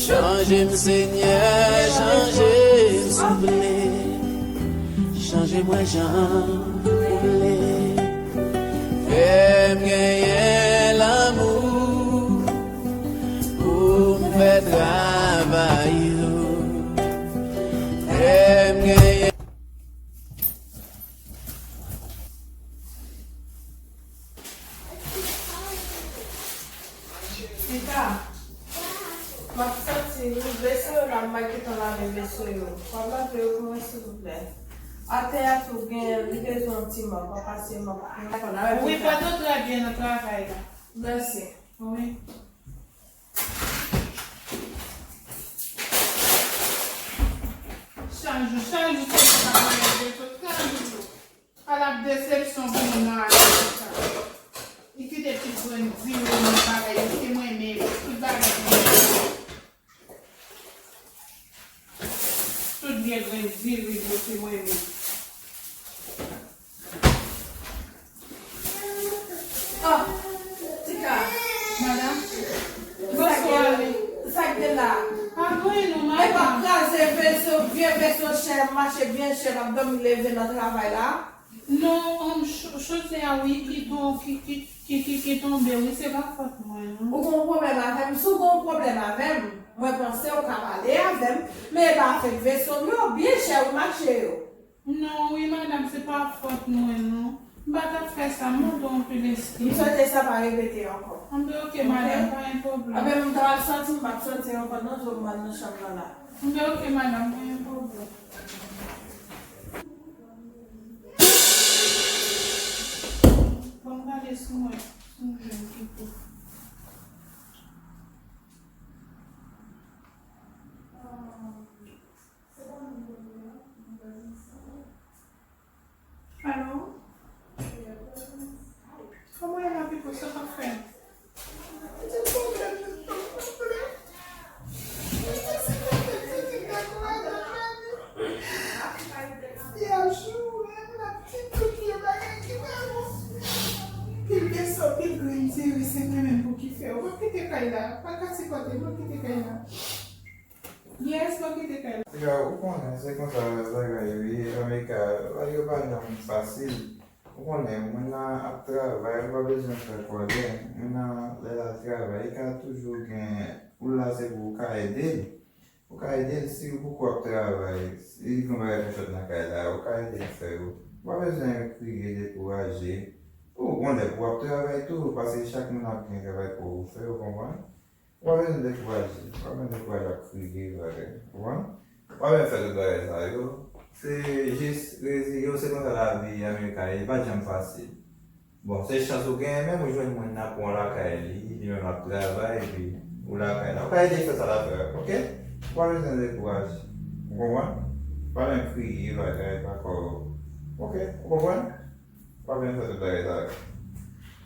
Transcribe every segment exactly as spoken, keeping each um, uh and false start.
Chanje m, Senyè, chanje m, souple. Chanje mwen jan ou vle. Fè m genyen lanmou pou m fè travay ou. Fè m genyen Tita, m ap soti wi, veso yo la, m pa gentan lave veso yo. W ap lave yo pou mwen, silvouplè? Atè a tou gen, li bezwen yon ti mòp, w ap pase mòp pou mwen. Wi, fè tou trè byen nan travay la. Mèsi. Wi. Chak jou, chak jou, se sa, chak jou. Ala desepsyon pou moun nan ale konsa. Li kite tout grenn diri nan bagay yo, se mwen menm, tout bagay mwen menm. Tout vye grenn diri yo, se mwen menm. Ah, Tika. Madanm. Sa k gen la? Pa gen anyen non, madanm. Epa, kraze veso, vye veso chè, mache byen chè, m ap dòmi leve nan travay la. Non, um, cho-, chodyè a wi ki ton-, ki, ki, ki, ki, ki tonbe wi, se pa fòt mwen non. Ou gon pwoblèm avè m? Si w gon pwoblèm avè m, mwen panse w ka pale avè m, men e pa avèk veso m yo, byen chè ou mache yo. Non wi madanm, se pa fòt mwen non. M pa t ap fè sa, m mande w anpil eskiz. M swete sa pa repete ankò. Anben oke madanm, pa gen pwoblèm. Anben m ta pral sòti, m p ap sòti ankò non, jodi m al nan chanm nan la. Anben oke madanm, pa gen pwoblèm. Bon, m gade si mwen, si m jwenn pito. Alo? Kòman e la, Pipo? Sa k ap fèt? Pil veso, pil grenn diri, se mwen menm pou ki fè. Ou p ap kite kay la. Pa kase kote, ou p ap kite kay la. Yes, mwen kite kay la. Tika, ou konnen, se konsa bagay yo ye, Amerika, bagay yo pa janm fasil. Ou konnen, moun nan ap travay, ou pa bezwen fè kòlè. Moun nan, lè l al travay, li ka toujou gen, ou la se pou ou ka ede l. Ou ka ede l, si ou poko ap travay, si li gen bagay pou fèt nan kay la, ou ka ede l fè yo. Ou pa bezwen kriye, dekouraje. Ou, gon lè pou w ap travay tou, paske chak moun ap gen travay pou ou fè, ou konprann? Ou pa bezwen dekouraje, ou pa bezwen dekouraje ap kriye, bagay, ou konprann? Ou pa bezwen fè tout bagay sa yo. Se jis reziye w, se konsa lavi Amerika ye, li pa t janm fasil. Bon, se chans ou genyen menm, ou jwenn moun nan pran w lakay li, li menm l ap travay, epi ou lakay la. Ou ka ede l fè sa l ap fè a, oke? Ou pa bezwen dekouraje, ou konprann? Ou pa bezwen kriye, bagay, pa kò, oke? Ou konprann? Ou pa bezwen fè tout bagay sa yo.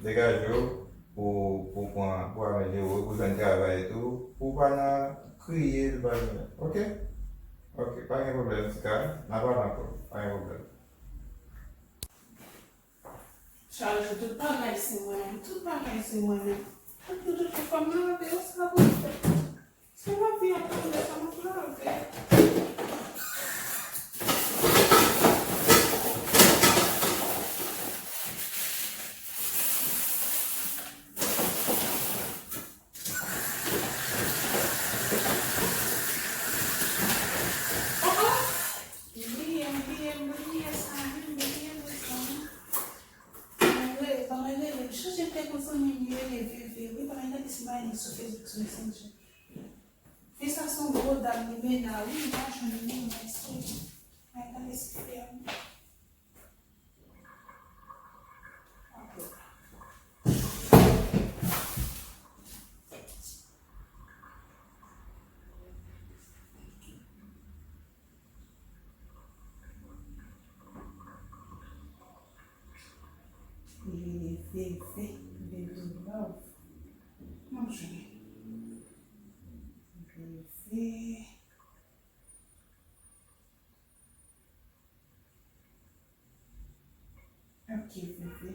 Degaje w, pou, pou pran, pou amelyore w, pou jwenn travay tou, pou w pa nan kriye, pou w pa nan, oke? Oke, pa gen pwoblèm, Tika, n a pale ankò, pa gen pwoblèm. Chak jou, tout bagay se mwen menm, tout bagay se mwen menm. Tout, tout, tout, tout, fò m lave yo, sa pou fè. Se lavi a tande sa m ap lave. Oh, oh! M bliye, m bliye, m bliye sa, wi, m bliye sa, wi. Ban mwen rele, ban mwen rele. M chanje tèt yon zanmi m rele Veve, wi, ban mwen gade si m pa jwenn li sou Facebook, sou Messenger. Fi sa se yon gwo dam, li mena, wi, m pa jwenn li, m pa espere. Ay, gade si fè a. Li rele Veve, Veve Love. M ap jwenn li. Veve. Ok, Veve.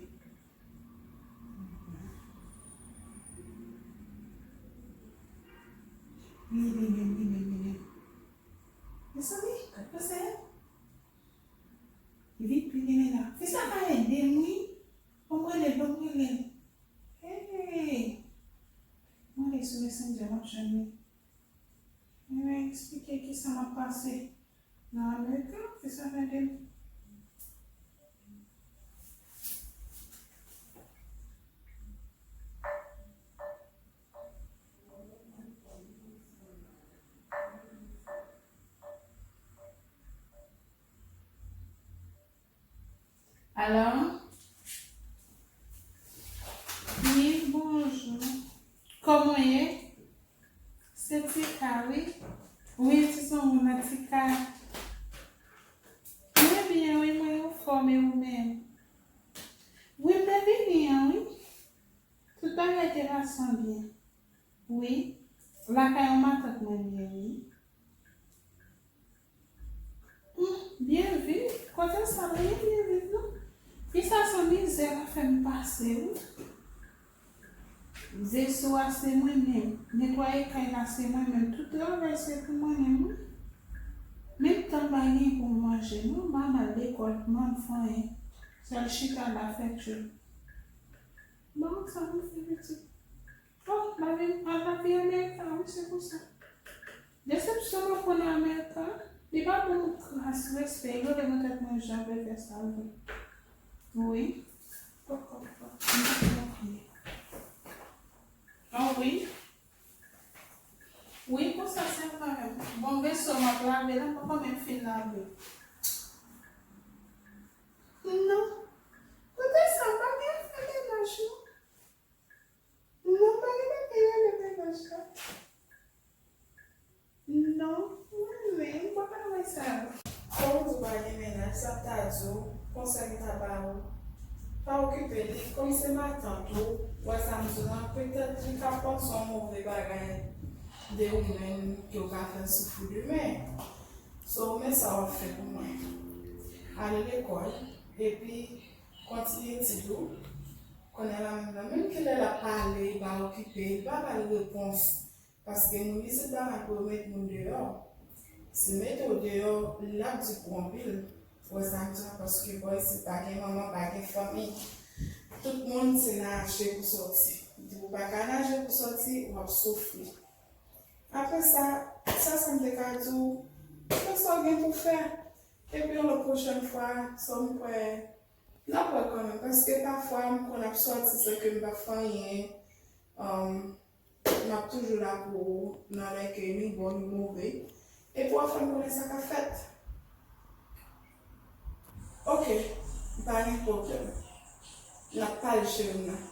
Mhm. Li, li, li, li, li, li, li. Mezanmi, gad pase. Li vin pi ginen la. Fi sa ka ede m, wi. Ban m rele l, ban m rele l. Hey! Mwen ale sou Messenger, m ap jwenn li. Mwen eksplike kisa m ap pase nan Amerika, fi sa ka ede m. Alo? Wi, bonjou. Kòman w ye? Se Tika, wi. Wi, ti zanmi w nan Tika. Mwen byen, wi, mwen anfòm, e ou menm? Wi, m te vini an, wi. Tout bagay te pase byen. Wi. Lakay yon matant mwen m ye, wi. Hmm, byen viv? Kote sa, mwen byen viv, non. Fi sa se mizè l ap fè m pase, wi. Ze sou a se mwen menm. Netwaye kay la se mwen menm. Tout travay se pou mwen menm, wi. Menm tan m pa gen pou m manje, non, m pa m al lekòl, m pa m fè anyen. Sèl chita la fè tchoul. Bon, sa pou fè pitit. Oh, lavi, a, lavi Amerika, wi, se pou sa. Desepsyon m ap pran nan Amerika, li pa ban m kras respè, yo leve nan tèt mwen jan vle fè sa vre. Wi. Poko, poko. Ah, wi. Wi, konsa se vre menm. Bon, veso m ap lave la, m poko menm fin lave. Non. Kote sa, m pa gen afè mennaj, non. Non, pa gen bagay rele mennaj la. Non, mwen menm, m pa ka wè sa yo. Kòm w di w pa gen mennaj, sa ta di w, konsèy m ta ba w, pa okipe li, kòm se matant ou, w wè sa m di w lan, petèt li ka panse yon move bagay de ou menm ke w ka fè l soufri demen. So, men sa w ap fè pou mwen. Ale lekòl, epi kontinye etid ou. Kounye a la menm nan, menm kilè l ap pale, pa okipe, li pa ba l repons. Paske moun isit pa la pou yo met moun deyò. Si mete w deyò, l ap di pou anpil. Ou wè sa m di w, paske bò isit pa gen manman, pa gen fanmi. Tout moun se naje pou sòti. Depi w pa ka naje pou sòti, w ap soufri. Apre sa, sèl sa m te ka di w, fè sa w gen pou fè. Epi yon lòt pwochèn fwa, sa m kwè, n ap wè kanmenm. Paske pafwa, m konn ap sòti san ke m pa fè anyen. Um, m ap toujou la pou ou, nan lè ke ni bon, ni move. Epi w ap fè m konnen sa k ap fèt. Oke, pa gen pwoblèm. N ap pale, cheri m nan.